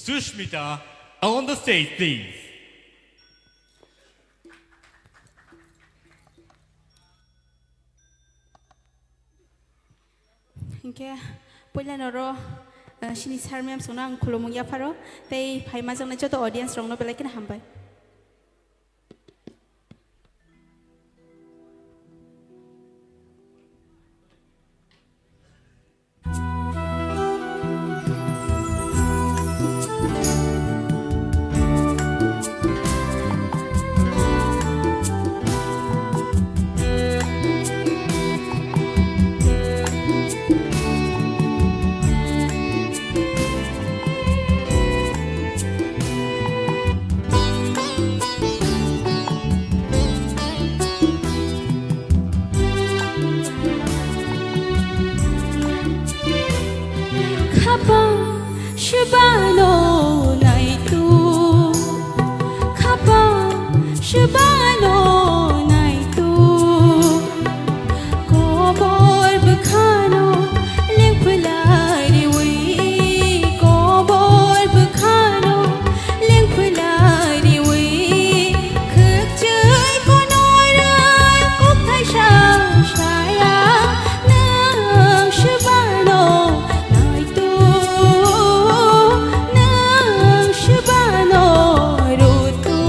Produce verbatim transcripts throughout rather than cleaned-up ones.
Sushmita on the stage, please. Hinkhe puila noro, eh, sini sir ma'am songno ang khulumung yapharo, tei phai majaknai joto audience rokno belai kheno hambai. Khapang shibano naitu, khapang shibano naitu, kobor bwkhano lengphlai riwi, kobor bwkhano lengphlai riwi, khwkchwi konorai kokthai sa saya, nwng swbano naitu, nwng swbano rutu.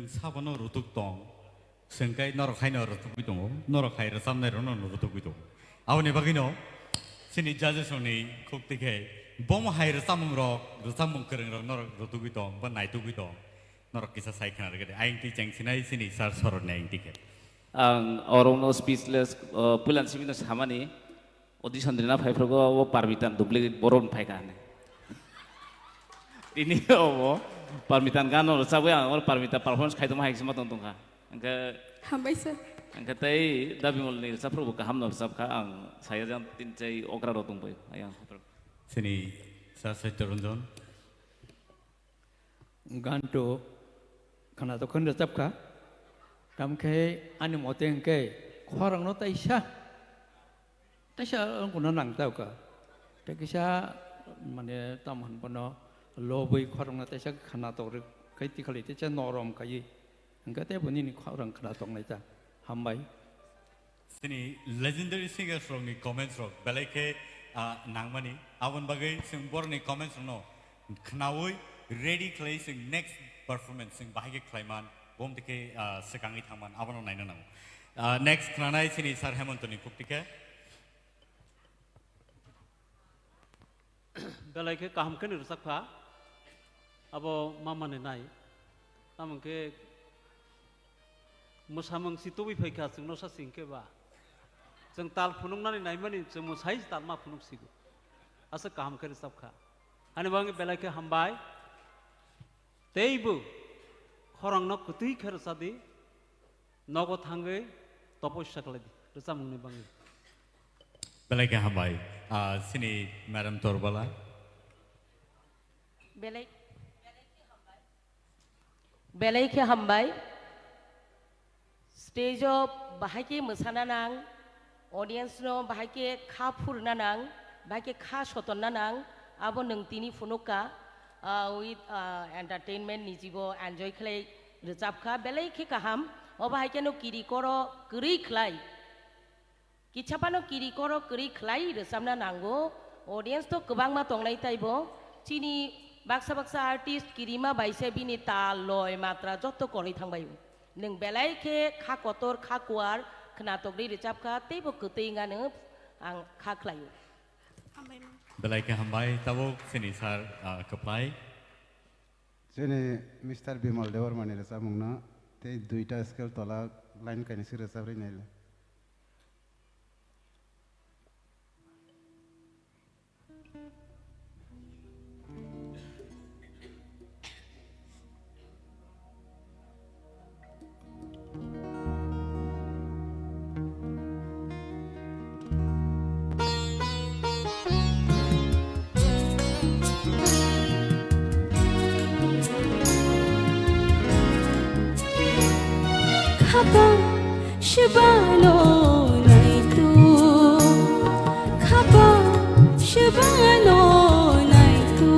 Sabono rutuk tong, chwng kai norok haino rutugwi tongo, norok hai rwchapnai rokno no rutugwi tongo. Aboni bagwino chini judges rokni khuk tikhe bomo hai rwchapmung rok, rwchapmung kwrwng rok norok rutugwi tong, ba naitugwi tong, norok kisa sai khna rwgwdi. Ayang twi chengsinai chini sir soroni ayang tikhe. Ang orokno speechless, uh, puilan simi no samani, audition rina phaiphrugo o Parmitan duplicate borok ni phaikha hinwi. Tini obo Parmitan gano rwchapwi ang oro Parmita performance khaitongma hai sima tong tongkha. Hwnkhe Hambai sir. Hwnkhe tei Da Bimal ni rwchapphrugo kaham no rwchapkha, ang saya jang tin chai okra rok tongbai ayang. Chini sir Satya Ranjan. Ganto khwnatok khe rwchapkha. Tamkhe ani mote hwnkhe khorangno taisa, taisa wngkukna nangjakha. Tei kisa mane tamo hwn bono lobwi khorangno taisa khwnatok rw khai tikhalai taisa norom khaiwi. Hwnkhe tei bo nini khorang khwnatok naita. Hambai. Chini legendary singers rokni comments rok belai khe, ah, nangmani. Aboni bagwi chwng borokni comments rokno khnaui ready khlai chwng next performance chwng bahai khe khlaiman, bom tei khe, ah, swkangwi thangman abono naina nango. Ah, next khnanai chini Sir Hemantoni khuk tikhe. Belai khe kaham khe ni rwchapkha, abo mamani nai. Tamo khe mwsamung si tubui phaikha, chwngno sa sing khe ba. Chwng tal phunuknani naimani, chwng mwsai tal ma phunuk sigo. Aswk kaham khe rwchapkha. Ani bagwi belai khe hambai. Teibo khorangno kwtwi khe rwchadi, nogo thangwi topossa khlai di, rwchapmungni bagwi. Belai khe hambai. Ah, chini Madam Torbala. Belai, belai khe hambai. Stage o bahai khe mwsana nang, audience no bahai khe kha phurna nang, bahai khe kha sotonna nang, abo nwng tini phunukha, ah, with, ah, entertainment ni jibo enjoy khlai rwchapkha, belai khe kaham, obo hai khe no kiri koro kwrwi khlai. Kichapano kiri koro kwrwi khlai rwchapna nango, audience to kwbangma tongnai taibo, chini baksa baksa artist kirima bai se bini tal, loi, matra jotto korwi thangbai. Nwng belai khe kha kotor, kha kuar, khwnatok ri rwchapkha, teibo kwtwi wngano ang kha khlaio. Belai khe hambai, tabuk chini sir, ah, kwplai. Chini Mister Bimal Debbarmani rwchapmungno tei duita scale tola line kainwi se rwchap ri naila. Khapang shibano naitu, khapang shibano naitu,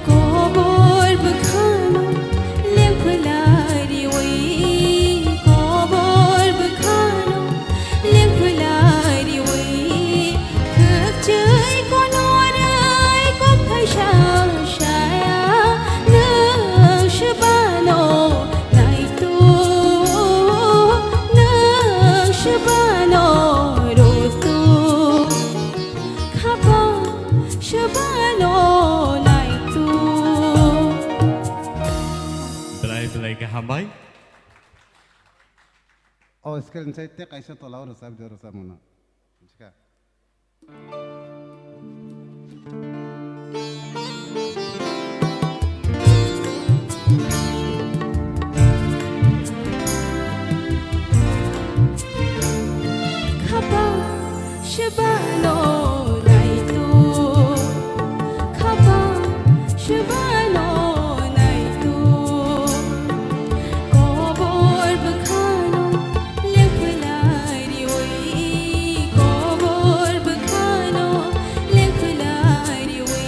kobor bwkhano lengphwla riwi, kobor bwkhano lengphwla riwi, khwkchwi konorwi kok thaisa saya, nwng shibano naitu, nwng shibano rutu, khapang shibano naitu. Belai belai khe hambai. O scale ni side te kaisa tola o rwchap di, o rwchapmungno. Miska. Khapang shibano naitu, khapang shibano naitu, kobor bwkhano lengphwla riwi, kobor bwkhano lengphwla riwi,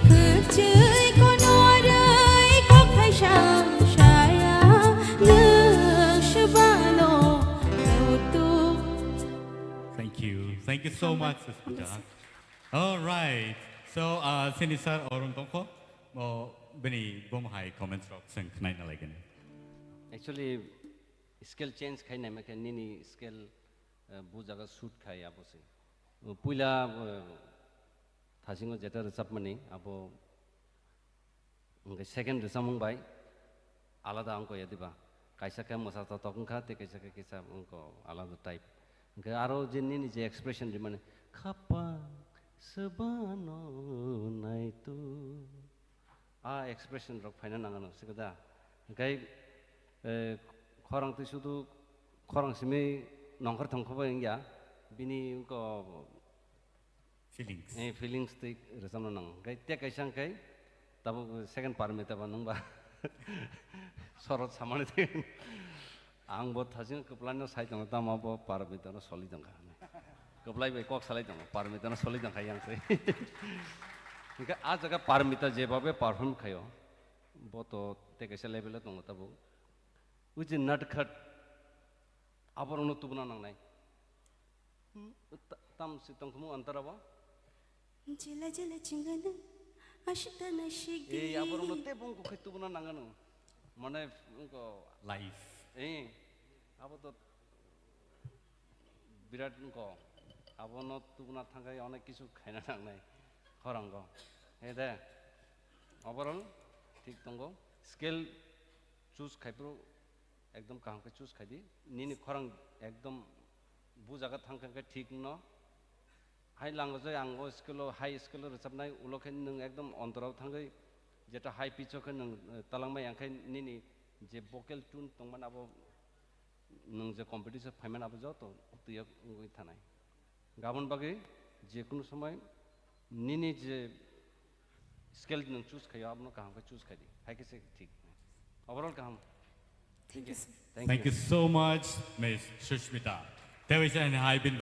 khwkchwi konorwi kok thaisa saya, nwng shibano naitu. Thank you. Thank you so much, Suspita. All right. So, uh, chini sir, orong tongkho. O, Bini bum hai comments rok chwng khnaina laigani. Actually, scale change khai naima khe nini scale, eh, bu jaga shoot khai abo se. Puila, eh, thasingo jeta rwchapmani abo hwnkhe second rwchapmung bai alada wngkha ya diba? Kaisa khe mwsa totok wngkha, tei kaisa khe kisa wngkha alada type. Hwnkhe aro je nini je expression rimani, "Khapang swbano naitu." A expression rok phaina nangano, sikada. Hwnkhe, eh, khorang twi sudu, khorang simi nongkhor thongkho bai wngya, bini wngkha feelings. Eh, feelings twi rwchapna nango. Hwnkhe tei kaisa hwnkhe tabuk second Parmita ba nungba sorot samani twi. Ang bo thasing kwplai no sai tongo, tamo bo Parmita no soli tongkha. Kwplai bai kok salai tongo, Parmita no soli tongkha yang se. Hwnkhe a jaga Parmita jebabe perform khayo, bo to tei kaisa level o tongo tabuk. Ui je natkhat aborokno tubuna nangnai. Hmm, ta-, tam si tongthumung antara bo? Jela jela chingana, ashita na shigi. Eh, aborokno tei bongkok khai tubuna nangano. Mane, wngkha life. Eh, abo to birat wngkha. Abono tubuna thangkhai onek kisu khaina nangnai khorango. He de, overall thik tongo. Scale choose khaiphuru ekdom kaham khe choose khai di. Nini khorang ekdom bu jaga thang khe thik no. Hai lango je ang o scale o, high scale o rwchapnai, ulo khe nwng ekdom ontorao thangwi jeta high pitch o khe nwng, eh, talangmai, ang khe nini je vocal tune tongmani abo nwng je competition phaimani abo joto twiyo wngwi thanai. Gabon bagwi je kunu somoi nini je scale nwng choose khaio, abono kaham khe choose khai di. Hai khe se thik. Overall kaham. Thank you, sir. Thank you. Thank you so much, Miss Sushmita. Tei waisa hai bin